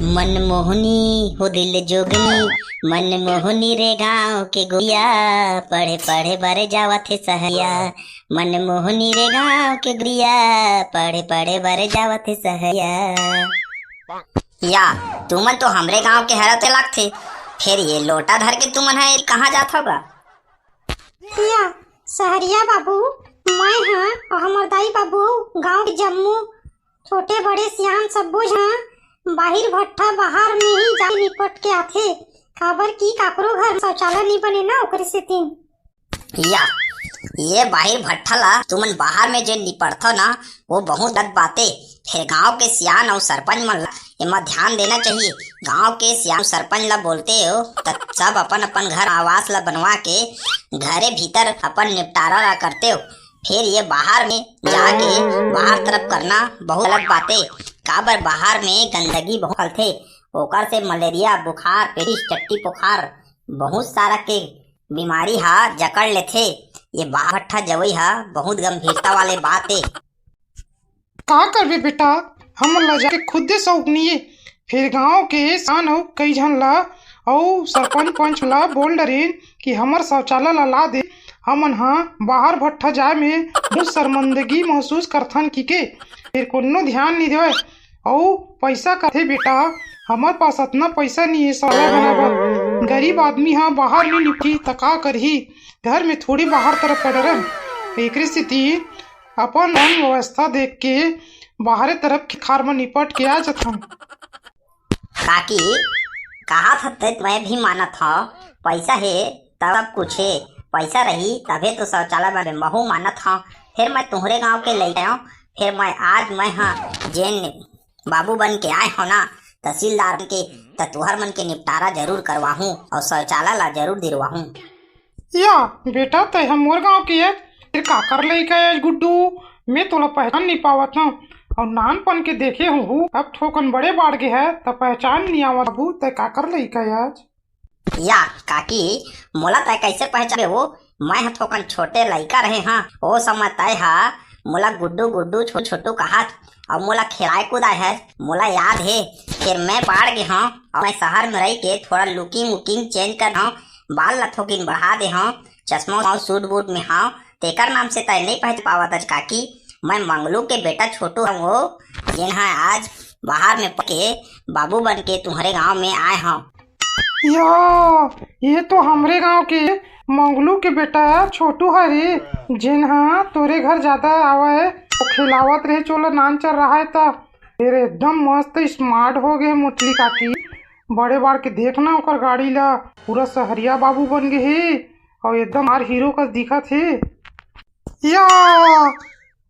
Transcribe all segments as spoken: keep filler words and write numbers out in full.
मनमोहनी हो दिल जोगनी, मनमोहनी रे गांव के गोरिया, पढ़े पढ़े बर जावत हे सहरिया। मनमोहनी रे गांव के गोरिया, पढ़े पढ़े बर जावत हे सहरिया। या, तुमन तो हमरे गांव के हरव ते लागथे, फेर ये लोटा धर के तुमन ह कहाँ जात हव गा? या, सहरिया बाबू, मैं ह अउ हमर दाई बाबू, गांव के जम्मो छोटे बड़े सियान सब्बो झन बाहिर भट्ठा बाहर में ही जाके निपट के आथे, काबर कि काकरो घर शौचालय नइ बने ना, ओकरे सेती। या, ये बाहिर भट्ठा ला तुमन बाहर में जे निपटथव ना, वो बहुत गलत बाते। फेर गांव के सियान अउ सरपंच मन ला एमा ध्यान देना चाहिए। गांव के सियान सरपंच ला बोलते हो, त सब अपन अपन घर आवास ला बनवा के घरे भीतर अपन निपटारा ला करते हो। फिर ये बाहर में जाके बाहर तरफ करना बहुत गलत बाते। काबर बाहर में गंदगी बहुत फैलथे, ओकर से मलेरिया, बुखार, पेरिस, टट्टी बुखार, बहुत सारा के बीमारी हा जकड़ लेथे। ये बाहर भट्ठा जवई हा बहुत गंभीरता वाले बात ए। का करबे बेटा, हमन ला जाके खुदे शौक नइये। फिर गांव के सियान अउ कई झन ला अउ सरपंच पंच ला बोल डरेन कि हमर शौचालय ला ला दे। हमन हा बाहर भट्ठा जाए में बहुत शर्मिंदगी महसूस करथन किके। फिर कोनो ध्यान नइ देवय। अउ पैसा कथे बेटा, हमर पास अतना पैसा नइ हे शौचालय बनाए बर। गरीब आदमी हा बाहर नइ निपटी त का करही, घर में थोड़ी बाहर तरफ पड़े रहन। एकरे सेती अपन मन व्यवस्था देख के बाहरे तरफ खेत खार म निपट के आ जथन। काकी, कहात हस ते मैं भी मानत हव, पैसा हे तब सब कुछ हे, पैसा रही तभे तो शौचालय बने, महू मानत हव। फिर मैं तुहरे गांव के लइका हव, फिर मैं आज मैं ह जेन बाबू बन के आए हव ना तहसीलदार बन के, त तुहर मन के निपटारा जरूर करवाहूं अउ शौचालय ला जरूर दिलवाहूं। या बेटा, तै ह मोर गांव के अस, फिर काकर लइका अस गुड्डू? मैं तोला पहचान नइ पावत हंव, अउ नानपन के देखे हूं, अब थोकन बड़े बाढ़ गे हस, त पहचान नइ आवत बाबू, तै काकर लइका अस? या काकी, मोला तै कैसे पहचानबे वो? मैं ह थोकन छोटे लइका रहे हंव, ओ समय तै ह मोला गुड्डू गुड्डू छो-, छोटू कहत अउ मोला खेलाए कुदाए हस, मोला याद हे। फिर मैं बाढ़ गे हंव अउ मैं शहर में रहि के थोड़ा looking वुकिंग change कर हंव, बाल ला थोकिन बढ़ा दे हंव, चश्मा उश्मा सूट बूट में हंव, तेकर नाम से तै नइ पहचान पावत अस काकी। मैं मंगलू के बेटा छोटू हंव वो, जेन ह आज बाहर में पढ़ के बाबू बन के तुम्हरे गांव में आए हंव। या, ये तो हमरे गांव के मंगलू के बेटा छोटू हरे, जेन ह तोरे घर ज्यादा आवय, वो खेलावत रहे चोला नान चल रहा है त। फिर एकदम मस्त smart हो गे मोटली काकी, बड़े बाढ़ के देख ना ओकर गाड़ी ला, पूरा सहरिया बाबू बन गे हे, अउ एकदम आर हीरो कस दिखत हे। या,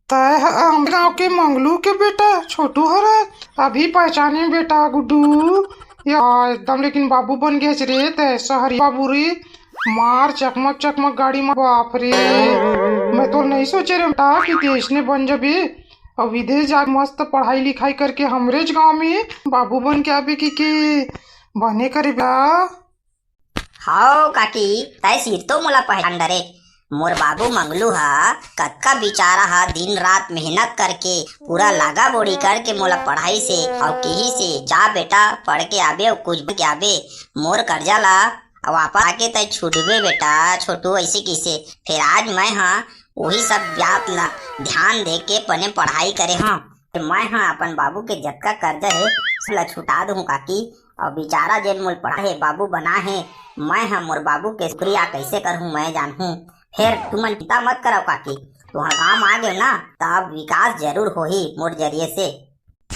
तै ह हमर गांव के मंगलू के बेटा छोटू हरस, अभी पहचाने बेटा गुड्डू। या एकदम, लेकिन बाबू बन गेस रे तै, सहरी बाबू रे। मार चकमक चकमक गाड़ी म, बाप रे। मैं तो नहीं सोचे रे बेटा कि तै अइसने बन जबे, अउ विदेश जाके मस्त पढ़ाई लिखाई करके हमरेच गांव में बाबू बन के आबे कि के बने करे बा। हव काकी, तै सिर तो मोला पहचान डरे। मोर बाबू मंगलू ह कतका बिचारा ह दिन रात मेहनत करके पूरा लागा बोड़ी करके मोला पढ़ाई से अउ किही से, "जा बेटा, पढ़ के आबे अउ कुछ बन के आबे, मोर कर्जा ला वापस आके तै छूटबे बेटा छोटू," ऐसे किसे। फिर आज मैं ह वही सब बात ला ध्यान दे के बने पढ़ाई करे हंव। मैं ह अपन बाबू के जतका कर्जा हे, सब ला छुटा दूं काकी। अउ बिचारा जेन मोल पढ़ा हे, बाबू बना हे, मैं ह मोर बाबू के शुक्रिया कैसे करहूं, मैं जानहूं। फेर तुमन चिंता मत करव काकी, तुहर गांव म आ गेव ना, त अब विकास जरूर होही मोर जरिए से।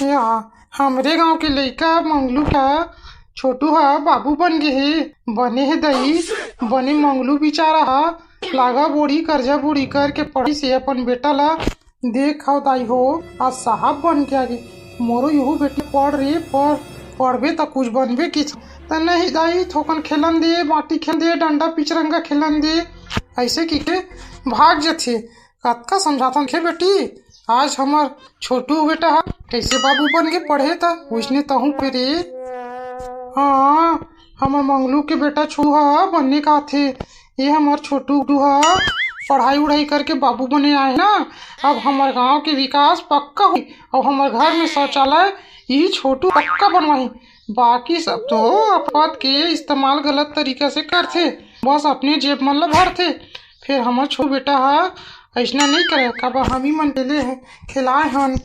या, हमरे गांव के लइका मंगलू का छोटू ह बाबू बन गे हे। बने हे दई, बने मंगलू बिचारा ह लागा बोड़ी, कर्जा बोड़ी करके पढ़ाई से अपन बेटा ला देख हव दाई हो, आज साहब बन के आगे। मोरो यहू बेटी पढ़ रे पढ़, पढ़बे त कुछ बनबे किछ। त नहीं दाई, थोकन खेलन दे, माटी खेलन दे, डंडा पिचरंगा खेलन दे, ऐसे कहिके भाग जथे। कतका समझाथन, "खे बेटी, आज हमर छोटू बेटा ह कैसे बाबू बन के पढ़े त उसने तहूं पे रे।" हाँ, हमर मंगलू के बेटा छोटू ह बनने का थे। ये हमर छोटू गुड्डू ह पढ़ाई उढ़ाई करके बाबू बने आए ना, अब हमर गांव के विकास पक्का होई, अउ हमर घर में शौचालय ई छोटू पक्का बनवाही, बाकी सब तो अपन पद के इस्तेमाल गलत तरीका से करथे, बस अपने जेब मन ल भरथे। फेर हमर छोटू बेटा ह अइसना नइ करे, काबर हम ही मन खेले हे, खिलाए हन,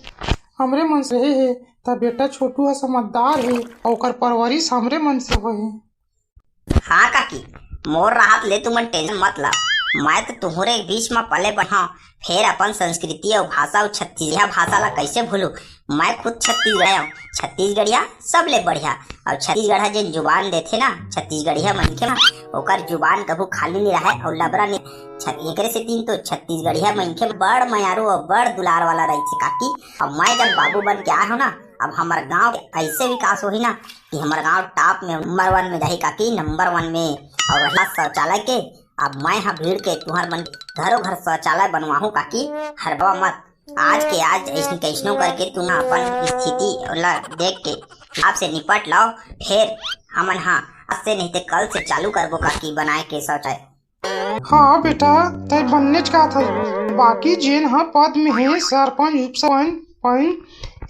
हमरे मन से रहे हे, त बेटा छोटू ह समझदार हे, अउ ओकर परवरिश हमरे मन से होए हे। हाँ काकी, मोर राहत ले तुमन टेंशन मत ला। मैं तो तुहरे बीच म पले बढ़ा, फेर अपन संस्कृति अउ भाषा अउ छत्तीसगढ़िया भाषा ला कैसे भूलू? मैं खुद छत्तीसगढ़ आऊँ। छत्तीसगढ़िया सबले बढ़िया। अउ छत्तीसगढ़ ह जेन जुबान देथे ना, छत्तीसगढ़िया मनखे म, ओकर जुबान कभू खाली नहीं रहे अउ लबरा नहीं। छ-, एकरे से दिन तो छत्तीसगढ़िया मनखे बड़ मयारू अउ बड़ दुलार वाला रहिथे काकी। अब मैं जब बाबू बन के आए हो ना, अब हमर गांव के ऐसे विकास होही ना कि हमर गांव टॉप में, नंबर वन में जाही काकी, नंबर वन में। अउ रहा शौचालय के, अब मैं ह भीड़ के तुहर मन घरों घर शौचालय बनवाहूं काकी, हड़बड़ावा मत। आज के आज ऐसन कैसनो करके तुम अपन स्थिति ला देख के आपसे निपट लाओ, फिर हमन हा आज से नहीं ते कल से चालू करबो काकी बनाए के शौचालय। हाँ बेटा, तै बन्नेच कहत हस, बाकी जेन ह पद में हे, सरपंच, उपसरपंच, पंच,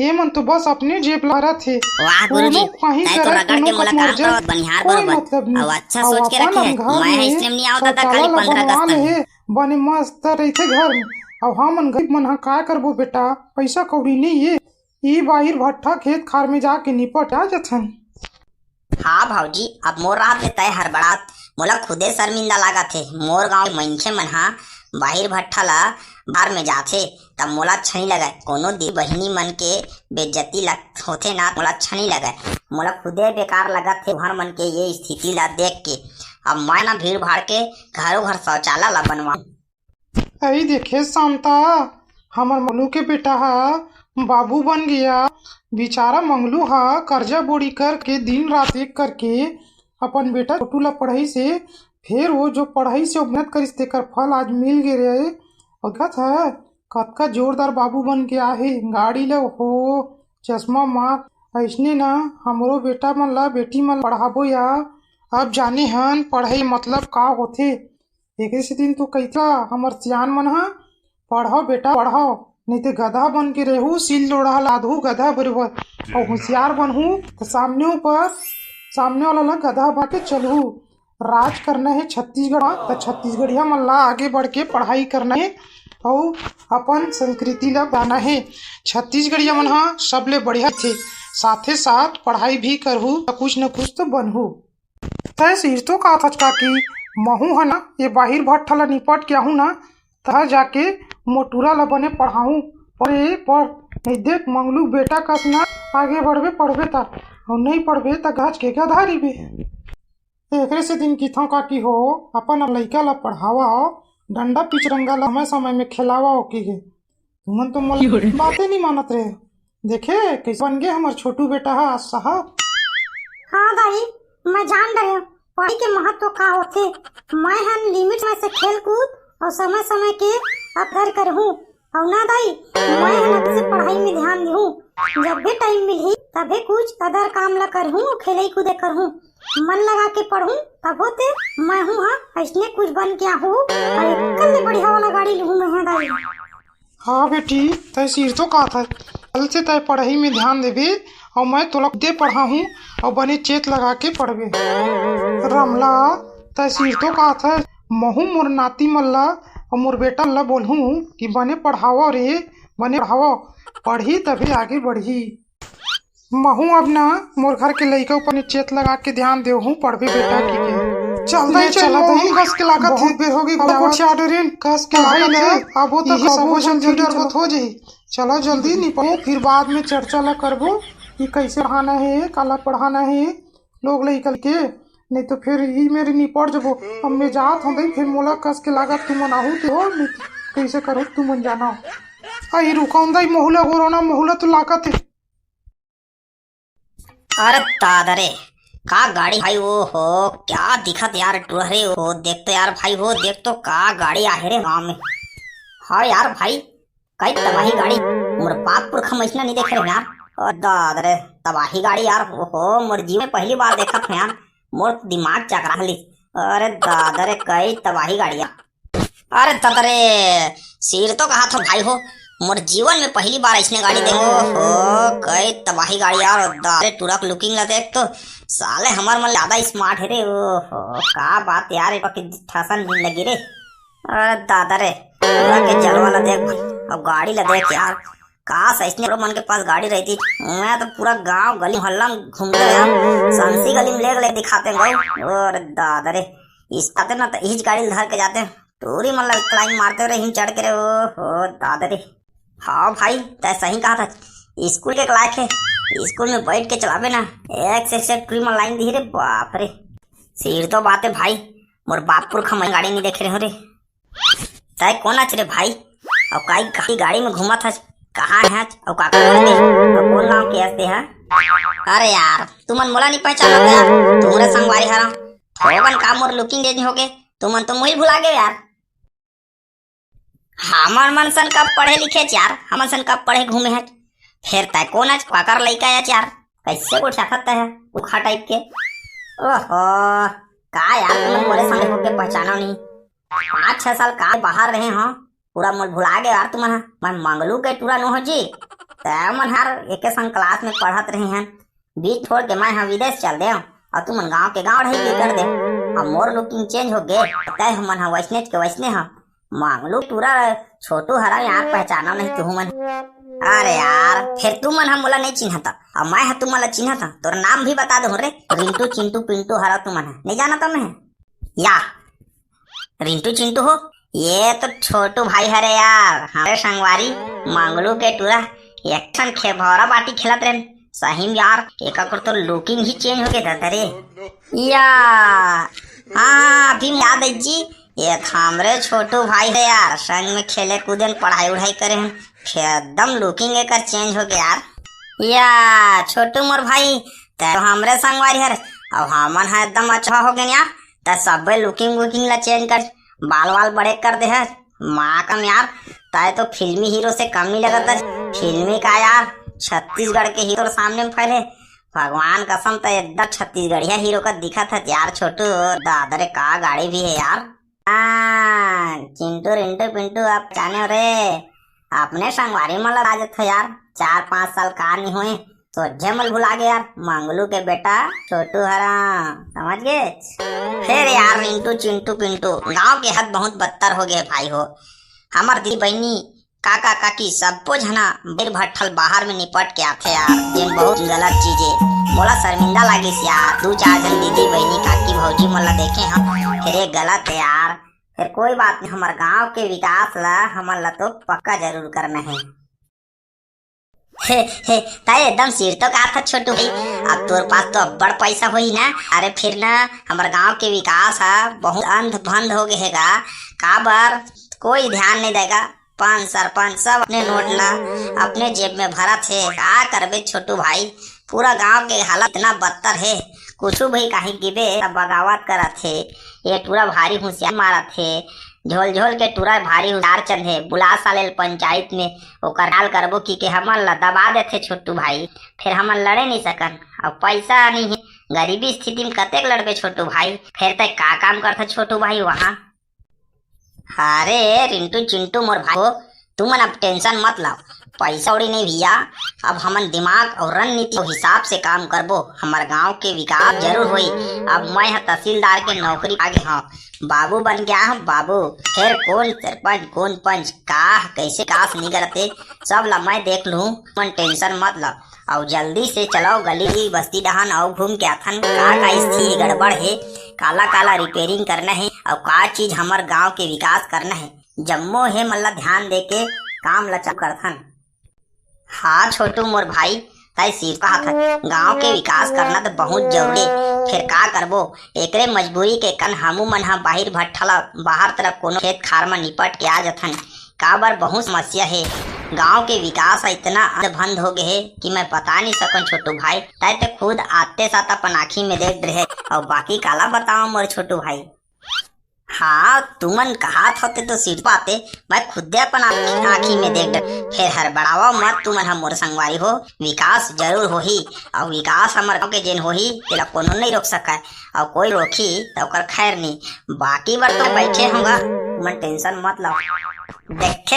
ये मन तो बस अपने जेब ला रथे। वाह गुरुजी, कोनो कहीं तै तो करे, रगड़ कोनो के मोला कस काम मर जाए, करत बनिहार कोई बरोबर। मतलब नहीं। अउ अच्छा अउ सोच के अपन रखे हे, हम घर मैं में इसने नहीं आवता था शौचालय खाली ला पंद्रह अगस्त बनवा ले तक। हे, बने मस्त रहिथे घर में। अउ हमन गरीब मन ह का करबो बेटा, पैसा कौड़ी नहीं ये, ई बाहिर भट्ठा खेत खार में जाके निपट आ जथन। हाँ भौजी, अब मोर राहत ले तय हड़बड़ात, मोला खुदे शर्मिंदा लागत हे। मोर गांव के मनखे मन हा बाहिर भट्ठा ला बार में जाथे, तब मोला अच्छा नहीं लगय। कोनो दी बहिनी मन के बेइज्जती लग होथे ना, मोला अच्छा नहीं लगय। मोला खुदे बेकार लगत हे, तुहर मन के ये स्थिति ला देख के। अब मैं ना भीड़ भाड़ के घरों घर शौचालय ला बनवा। अई देखे शांता, हमर मंगलू के बेटा ह बाबू बन गया। बेचारा मंगलू ह कर्जा बोड़ी करके दिन रात एक करके अपन बेटा छोटू ला पढ़ाई से, फेर वो जो पढ़ाई से मेहनत करिस तेकर फल आज मिल गे रे। अउ देखत ह कतका जोरदार बाबू बन के आहे, गाड़ी ले हो, चश्मा मार। अइसने ना हमरो बेटा मन ला, बेटी मन ला पढ़ाबो या। अब जाने हन पढ़ाई मतलब का होथे। एकरे सेती तो कहिथे हमर सियान मन ह, "पढ़व बेटा, पढ़व, नहीं ते गधा बन के रहू, सील लोढ़ा लादहू गधा बरोबर।" अउ होशियार बनहू, त सामने ऊपर, सामने वाला ला गधा बना के चलहू। राज करना हे छत्तीसगढ़ म, त छत्तीसगढ़िया मन ला आगे बढ़ के पढ़ाई करना हे, अउ अपन संस्कृति ला बढ़ाना हे। छत्तीसगढ़िया मन ह सबले बढ़िया थे, साथे साथ पढ़ाई भी करहू, त कुछ न कुछ तो बनहू। तय सिरतो का थचका कि महू ह ना, ये बाहिर भट्ठा ला निपट के आहूं ना, तह जाके मोटूरा ला बने पढ़ाहूं। पढ़े पढ़, नहीं देख मंगलू बेटा कस ना आगे बढ़बे पढ़बे ता, अउ नहीं पढ़बे ता गाछ के गधा रहिबे। एकरे सेती किथंव काकी हो, अपन लइका ला पढ़ावा, डंडा पिचरंगा ला समय समय में खेलावा ओके गे। तुमन तो मोर बाते नहीं मानत रहे। देखे, कैसे बन गे हमर छोटू बेटा ह आज साहब। हाँ दाई, मैं जान डरे हूँ, पढ़ाई के महत्व का होथे। मैं हन लिमिट में से खेल कूद अउ समय समय के अदर करहूँ। अउ ना दाई, मैं हन अभी से पढ़ाई में ध्यान देहूँ। जब भी टाइम मिलही, तभे कुछ अदर काम ला करहूँ, खेले कूदे करहूँ। मन लगा के पढ़हूँ, तभो ते मैं हूँ हाँ, अइसने कुछ बन के आहूँ। अउ एकल ले बढ़िया वाला गाड़ी लूहूँ मैं हाँ दाई। हाँ बेटी, तय सिरतो का था, कल से तय पढ़ाई में ध्यान देबे, अउ मैं तोला खुदे पढ़ाहूँ, अउ बने चेत लगा के पढ़बे। रमला, तय सिरतो का था, महू मोर नाती मन ला अउ मोर बेटा मन ला बोलहूँ कि बने पढ़ावा रे, बने पढ़ावा, पढ़ही तभे आगे बढ़ही। महू अब ना मोर घर के लइका ऊपर ने चेत लगा के ध्यान देहूँ, पढ़बे बेटा की के। चल दाई, चल चला दाई, महू कस के लागत बहुत हे। बेर होगे, अब गोठिया डरेन, कस के लागत हे। आबो त इही कबो सबो जल्दी डर हो जाही। चलो जल्दी निपटो, फिर बाद में चर्चा ला करबो कि कैसे पढ़ाना हे, काला पढ़ाना हे लोग लइका के। नहीं तो फिर ई मेरे निपट जबो। अब मैं जात हूँ दाई, फिर मोला कस के लागत तुमन आहू ते हो, नहीं तो कैसे करो तुमन जाना। आई रुकौन दाई, महू ला गोरोना, महू ला तो लागत हे। अरे दादा रे, का गाड़ी भाई, ओ हो, क्या दिखत यार टुरहरे, ओ देख तो यार भाई, ओ देख तो का गाड़ी आहे रे गाँव में। हाँ यार भाई, कई तबाही गाड़ी, मोर बाप पुरखा में अइसना नहीं देखे रहे यार। ओ दादा रे, तबाही गाड़ी यार, ओ हो, मोर जीवन में पहली बार देखत हूँ यार, मोर दिमाग चकरा ली। अरे दादा रे, कई तबाही गाड़ी यार। अरे ततरे, सिरतो कहा था भाई हो, मोर जीवन में पहली बार ऐसने गाड़ी देखे। ओहो, कई तबाही गाड़ी यार। अरे, टूरा के looking ला देख तो, साले हमर मन ज्यादा smart हे रे। ओहो, का बात यार, ए पक्की ठसन जिंदगी रे। अरे दादा रे, टूरा के जलवा ला देख भाई, अब गाड़ी ला देख यार। काश ऐसने हमरो मन के पास गाड़ी रहती, मैं तो पूरा गांव गली मोहल्ला में घूमते यार, संसी गली में लेग लेग दिखाते गए। अरे दादा रे, इसकाते ना तो इहिच गाड़ी ला धर के जाते, टूरी मन ला climb मारते रहे, हिम चढ़ के रे। ओहो दादा रे। हाँ भाई, तै सही कहा था, स्कूल के लायक है, स्कूल में बैठ के चलावे ना, एक से एक टूरी मन line दी रे, बाप रे। सिर तो बात है भाई, मोर बाप पुरखा मन गाड़ी नहीं देखे रहे हो रे। तै कोन अच रे भाई? अउ काई, काई गाड़ी में घूमत हच? कहाँ हच? अउ काकर घर में? अउ कोन गांव के हस तेहा? अरे यार, तुमन मोला नहीं पहचानत यार। तुमरे संगवारी हरव। होगन का मोर looking change होगे? तुमन तो मोही भुला गए यार। हमर मन सन कब पढ़े लिखे यार? हमन सन कब पढ़े घूमे हच? फेर तै कोन अच? काकर लइका अच यार? कैसे गोठियाथस तै ह? उखा type के। ओहो, का यार, तुमन मोरे संगे होके पहचानो नहीं? पाँच छह साल का बाहर रहे हो, पूरा मोल भुला गए यार तुमन ह। मैं मंगलू के टूरा नो हो जी। तै मन हर एके संग class में पढ़त रहे हन, बीच छोड़ के मैं ह विदेश चल देव, अउ तुमन गांव के गांव ढही कर दे। अब मोर looking change हो गे, तै हमन ह वैसनेच के वैसने ह। मंगलू टूरा छोटू हरव यार, पहचानो नहीं तुमन। अरे यार, फेर तुमन ह मोला नहीं चिन्हत, अब मैं ह तुमन ला चिन्हत, तोर नाम भी बता दो रे, रिंटू, चिंटू, पिंटू हरव तुमन ह, नहीं जानत मैं। या, रिंटू चिंटू हो, ये तो छोटू भाई हरे यार, हमरे संगवारी मंगलू के टूरा, एक ठन खेभौरा बाटी खेलत रहेन। सही में यार, एकर तो looking ही change हो गए दादा रे। या, हाँ, अभी याद है जी, ये तो हमरे छोटू भाई है यार, संग में खेले कूदे न, पढ़ाई उढ़ाई करे हन, फिर एकदम looking एकर change हो गया यार। या, छोटू मोर भाई, तै तो हमरे संगवारी हर, अब हमन ह एकदम अच्छा हो गए यार। त सबे looking वुकिंग ला change कर, बाल वाल बड़े कर दे है। माँ कम यार, तै तो फिल्मी हीरो से कम नहीं लगत है। फिल्मी का यार, छत्तीसगढ़ के हीरो सामने में फैले। भगवान कसम, तै एकदम छत्तीसगढ़िया हीरो का दिखत है यार छोटू। दादा रे, का गाड़ी भी है यार। हाँ, चिंटू, रिंटू, पिंटू, आप जाने हो रे, अपने संगवारी मन ला आ जात हो यार। चार पाँच साल का नहीं हुए, सोझे मोल भुला गे यार, मंगलू के बेटा छोटू हरा, समझ गे? फेर यार रिंटू, चिंटू, पिंटू, गांव के हद बहुत बदतर हो गए भाई हो। हमर दीदी बहिनी, काका काकी, सब्बो झना बैर भट्ठल बाहर में निपट के आथे यार, जेन बहुत गलत चीज है। मोला शर्मिंदा लागिस यार, दू चार झन दीदी बहिनी, काकी भौजी मोला देखे हम, फेर ये गलत है यार। फेर कोई बात नहीं, हमर गांव के विकास ला हमन ला तो पक्का जरूर करना है। हे, हे, तै एकदम सिर तो का था छोटू भाई, अब तोर पास तो अब्बड़ पैसा होही ना। अरे फिर ना, हमर गांव के विकास ह बहुत अंध भंध हो गए हेगा। काबर? कोई ध्यान नहीं देगा। पंच सरपंच सब अपने नोट ला अपने जेब में भरत हे। का करबे छोटू भाई, पूरा गांव के हालत इतना बदतर हे, कुछ भी कहीं गिबे तब बगावत करत हे। ये टूरा भारी होशियार मारत हे, झोल झोल के टूरा भारी होशियार चंद हे, बुला साले ल पंचायत में, ओकर हाल करबो कि के हमन ला दबा देथे छोटू भाई, फिर हमन लड़े नहीं सकन। अब पैसा नहीं है, गरीबी स्थिति में कतेक लड़बे छोटू भाई। फिर तै का काम करथे छोटू भाई वहाँ? अरे रिंटू चिंटू मोर भाई हो, तुमन अब टेंशन मत लाओ, पैसा उड़ी नहीं भैया। अब हमन दिमाग और रणनीति के हिसाब से काम करबो, हमर गांव के विकास जरूर होई। अब मैं ह तहसीलदार के नौकरी पा गे हंव, बाबू बन गया हूँ बाबू। फिर कौन सरपंच, कौन पंच, का कैसे कास निगरते, सब ला मैं देख लूँ, तुमन टेंशन मत लो। अउ जल्दी से चलो गली बस्ती डहान अउ घूम के आथन, का का स्थिति गड़बड़ हे, काला काला रिपेयरिंग करना हे अउ का चीज हमर गांव के विकास करना हे, जम्मो हे मन ला ध्यान दे के काम ला चालू करथन। हाँ छोटू मोर भाई, तै सिर्फ कहा था, गांव के विकास करना तो बहुत जरूरी हे, फिर का करबो, एकरे मजबूरी के कन हमू मन ह बाहिर भट्ठा ला बाहर तरफ कोनो खेत खार म निपट के आ जथन। काबर बहुत समस्या हे, गांव के विकास ह इतना अंध भंध हो गए हे कि मैं बता नहीं सकन छोटू भाई। तै तो खुद आते साथ अपन आँखी में देख रहे, और बाकी काला बताओ मोर छोटू भाई। हाँ, तुमन कहात होते तो सिर पाते, मैं खुदे अपन आँखी, आँखी में देख डर। फिर हड़बड़ावा मत, तुमन ह मोर संगवारी हो, विकास जरूर होही। और विकास हमर गाँव के जेन होही, तेला कोनो नहीं रोक सके। और कोई रोकही तो ओकर खैर नहीं। बाकी बर तो बैठे होगा, तुमन टेंशन मत लो। देखे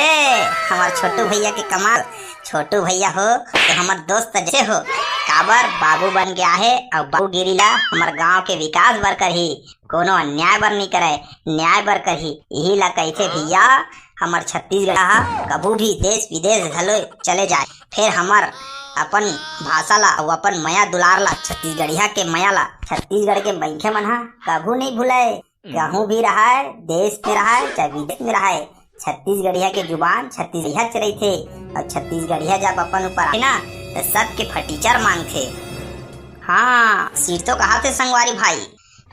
हमर छोटू भैया के कमाल। छोटू भैया हो तो हमर दोस्त जैसे हो, काबर बाबू बन के आहे, अउ बाबूगिरी ला हमर गांव के विकास बर करही, कोनो अन्याय बर नहीं करे, न्याय बर करही। यही ला कहिथे भैया, हमर छत्तीसगढ़ हा कभू भी देश विदेश घलो चले जाए, फिर हमर अपन भाषा ला अउ अपन मया दुलार ला, छत्तीसगढ़िया के मया ला छत्तीसगढ़ के मनखे मन हा कभू नहीं भूले। कहूँ भी रहाय, देश में रहाय चाहे विदेश में रहाय, छत्तीसगढ़िया के जुबान छत्तीसगढ़िया च रहिथे। अउ छत्तीसगढ़िया जब अपन ऊपर आथे ना, त सबके फटीचर मांगथे। हाँ, सिरतो कहाथे संगवारी भाई,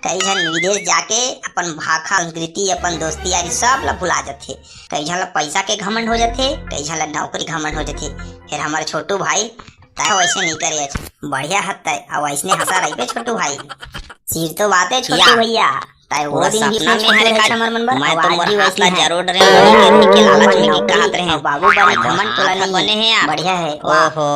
कई झन विदेश जाके अपन भाखा, संस्कृति, अपन दोस्ती यारी सब ला भुला जथे। कई झन ला पैसा के घमंड हो जथे, कई झन ला नौकरी घमंड हो जथे। फिर हमर छोटू भाई, तय वैसे नहीं करे, बढ़िया हत तय, अउ वैसने हंसा रहिबे छोटू भाई। सिरतो बात हे छोटू भैया, तय वो दिन भी सपना में हरे काट हमर मन बर, मैं तो मोर हाथ ला जरूर डरे के लालच में कहत रहे, बाबू बने घमंड तोला नहीं बने हे यार। बढ़िया हे, ओहो,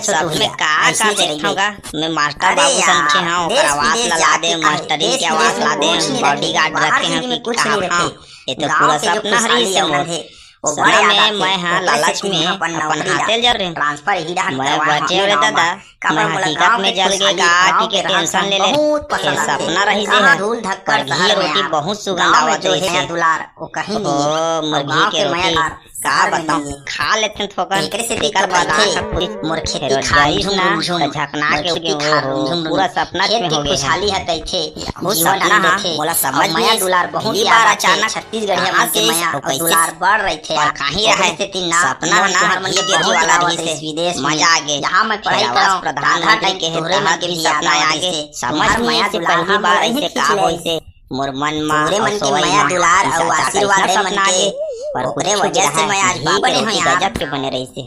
सपना में का का देखथों गा। मैं मास्टर बाबू समझे हूँ, ओकर आवाज ला ला दे, मास्टरी के आवाज ला दे, बॉडीगार्ड रखे हैं कि का, ये तो पूरा सपना हरी से मोर। सपना में मैं हा लालच में अपन हाथे ल जर रहे हूँ। मैं बचे रे दादा, मैं हकीकत में जल गे का टिके टेंशन ले ले। ये सपना रहिसे हे, पर घी रोटी बहुत सुगंध आवत रहिसे। ओ, मुर्गी के रोटी का बताऊं, खा लेते थोकन, एकरे से तेकर बाद आँख पूरी मोर खेती खाली झुम झुम, झकना के उठी खाली झुम झुम, पूरा सपना में हो गए खुशहाली है। कहिथे बहुत सपना हा, मोला समझ में दुलार बहुत ही बार अचानक छत्तीसगढ़िया मन के मया अउ दुलार बढ़ रहिथे। पर काहे रहे, सपना हा ना, ये बहुत वाला रहिसे, विदेश में मजा आ गे। जहाँ मैं पढ़ाई करत हूँ, प्रधानमंत्री के तहत भी सपना आ गे। समझ में से पहली बार ऐसे का होइसे, मोर मन मा तोरे मन के मया दुलार अउ आशीर्वाद हे मन के, ओकरे वजह से मैं आज भी बने हूँ यार। गजब के बने रहिसे।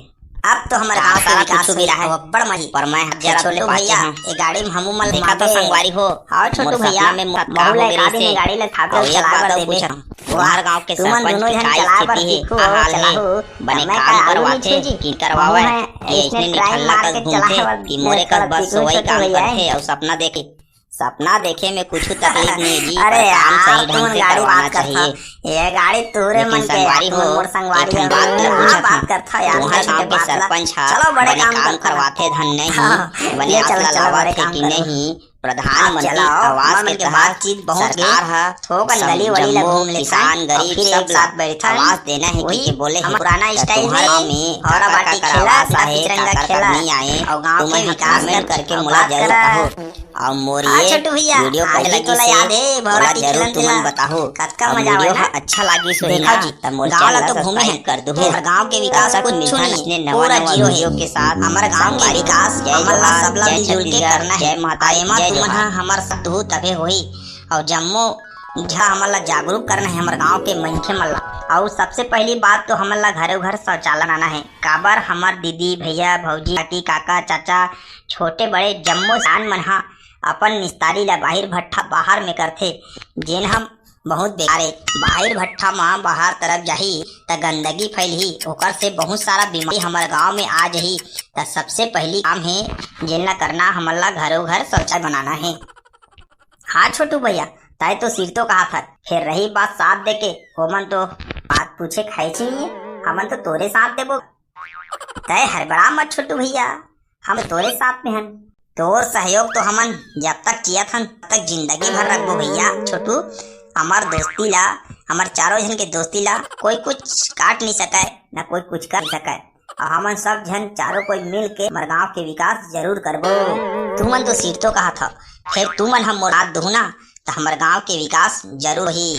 अब तो हमर गांव के विकास हो रहा है, अब्बड़ मही। पर मैं जरा छोटू भैया, ये गाड़ी में हमू मन देखा तो संगवारी हो। हाँ छोटू भैया, में मोर का हो गए से गाड़ी ले खाते चला बर देबे। तुम्हार गांव के सरपंच के का स्थिति हे, का हाल हे, बने काम करवाथे कि करवावे, ऐसने निठल्ला कस घूमथे कि मोरे कस बस वही काम करथे अउ सपना देखे। सपना देखे में कुछ तकलीफ नहीं जी, अरे पर काम सही ढंग से करवाना चाहिए। ये गाड़ी तोरे मन के संगवारी हो, मोर संगवारी हो, बात करथा यार, तुम्हार गांव के सरपंच हा चलो बड़े काम करवाथे धन नहीं, बने आस लगावत हे कि नहीं, प्रधानमंत्री आवास के तहत सरकार हा थोकन गली वली ला घूम लेथन, किसान गरीब सब ला आवास देना हे कि बोले हे। पुराना स्टाइल हे, हौरा बाटी खेला, तिरंगा खेला, अउ गांव के विकास करके मोला जरूर कहो। अउ मोर ये छोटू भैया, वीडियो कैसा लगिस हे, ओला जरूर तुमन बताहू। कतका मजा आवे ना। अच्छा लगिस होही ना, त मोर चैनल ला सब्सक्राइब कर दूहू। हमर गांव के विकास कुछ नहीं, पूरा जीरो हे। हमर गांव के विकास हमन ला सबला मिलजुल के करना हे। जय माता दी, जय जोहार। हमर साथ हो तभे होही। अउ जम्मो झा हमन ला जागरूक करना हे, हमर गांव के मनखे मन ला। अउ सबसे पहली बात तो हमन ला घरे घर शौचालय बनाना हे। काबर हमर दीदी, भैया, भौजी, काकी, काका, चाचा, छोटे बड़े जम्मो सियान मन हा अपन निस्तारी ला बाहिर भट्ठा बाहर में करथे, जेन हम बहुत बेकार हे। बाहिर भट्ठा मा बाहर तरफ जाही त गंदगी फैलही, ओकर से बहुत सारा बीमारी हमर गांव में आ जाही। त सबसे पहली काम हे जेन ला करना, हमन ला घरो घर शौचालय बनाना हे। हाँ छोटू भैया, तय तो सिरतो कहा था, फिर रही बात साथ देके, ओमन तो बात पूछे खाई चाहिए, हमन तो तोरे साथ देबो। तय हड़बड़ा मत छोटू भैया, हम तोरे साथ में हन। तोर सहयोग तो हमन जब तक जियत हन, तब तक जिंदगी भर रखबो भैया। छोटू, हमर दोस्ती ला, हमर चारों जन के दोस्ती ला कोई कुछ काट नहीं सके, ना कोई कुछ कर नहीं सके। अउ हमन सब झन चारों कोई मिल के हमर गांव के विकास जरूर करबो। तुमन तो सिरतो कहा था, फिर तुमन हम मोर साथ दुहू ना, तो हमर गांव के विकास जरूर होही।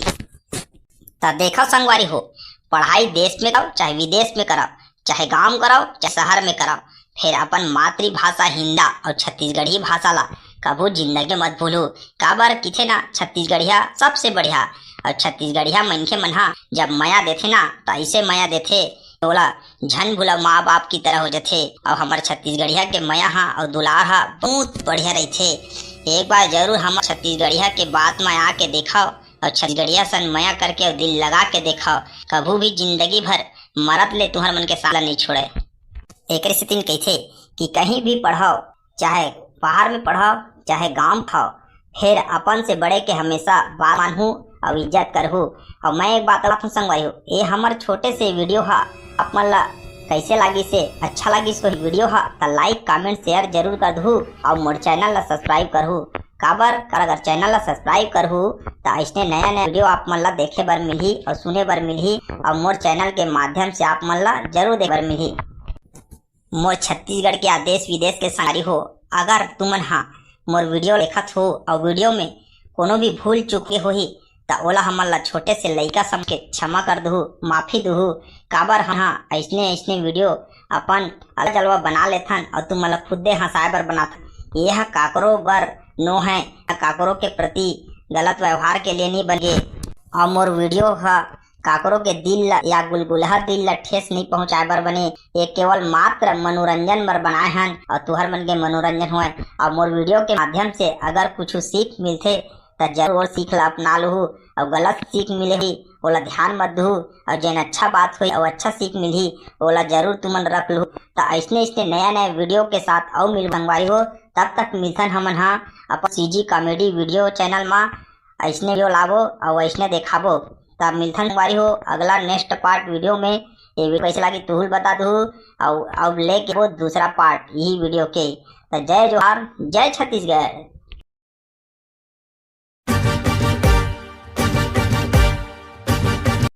त देखव संगवारी हो, पढ़ाई देश में करव, चाहे विदेश में करव, चाहे गांव करव, चाहे शहर में करव, फिर अपन मातृभाषा हिंदा अउ छत्तीसगढ़ी भाषा ला कभू जिंदगी में मत भूलू। काबर किथे ना, छत्तीसगढ़िया सबसे बढ़िया। अउ छत्तीसगढ़िया मनखे मन हा जब मया देथे ना, त ऐसे मया देथे, तोला झन भूला, माँ बाप की तरह हो जथे। अउ हमर छत्तीसगढ़िया के मया हा अउ दुलार हा बहुत बढ़िया रहिथे। एक बार जरूर हमर छत्तीसगढ़िया के बात में आके देखव, अउ छत्तीसगढ़िया सन मया करके अउ दिल लगा के देखव, कभू भी जिंदगी भर मरत ले तुहर मन के साथ ला नइ छोड़े। एकरे सेतिन कहिथे कि कहीं भी पढ़व, चाहे बाहर में पढ़व, चाहे गांव में पढ़व, फेर अपन से बड़े के हमेशा बात मानहू अउ इज्जत करहू। अउ मैं एक बात बताथंव संगवारी हो, ये हमर छोटे से वीडियो हा आप मन ला कैसे लागिस हे, अच्छा लागिस होही वीडियो हा, त like, comment, share जरूर कर दहू अउ मोर चैनल ला subscribe करहू। काबर कर अगर चैनल ला subscribe करहू त अइसने नया नया वीडियो आप मन ला देखे बर मिलही अउ सुने बर मिलही अउ मोर चैनल के माध्यम से आप मन ला जरूर देखे बर मिलही। मोर छत्तीसगढ़ के अउ देश विदेश के संगवारी हो, अगर तुमन हा मोर वीडियो देखत हो अउ वीडियो में कोनो भी भूल चूक के होही त ओला हमन ला छोटे से लइका समझ के क्षमा कर दुहू, माफी दुहू। काबर हम हा अइसने अइसने वीडियो अपन अलग जलवा बना लेथन अउ तुमन ला खुदे हंसाए बर बनाथन। ये हा काकरो बर नो है, काकरो के प्रति गलत व्यवहार के लिए नहीं बने। अउ मोर वीडियो हा काकरो के दिल ला या गुलगुलहा दिल ला ठेस नहीं पहुंचाए बर बने। ये केवल मात्र मनोरंजन बर बनाए हन अउ तुहर मन के मनोरंजन होए। अउ मोर वीडियो के माध्यम से अगर कुछ सीख मिलथे त जरूर वो सीख ला अपना लुहू। अउ गलत सीख मिलही ओला ध्यान मत दुहू। अउ जेन अच्छा बात होही अउ अच्छा सीख मिलही ओला जरूर तुमन रख लुहू। त अइसने अइसने नया नया वीडियो के साथ अउ मिल संगवारी हो। तब तक मिलथन हमन हा अपन CG comedy video channel मा। अइसने वीडियो लाबो अउ अइसने देखाबो। त मिलथन संगवारी हो अगला next part वीडियो में। ये वीडियो कैसे लागी तुहू ल बता दुहू अउ अब लेके वो दूसरा part यही वीडियो के। त जय जोहार, जय छत्तीसगढ़।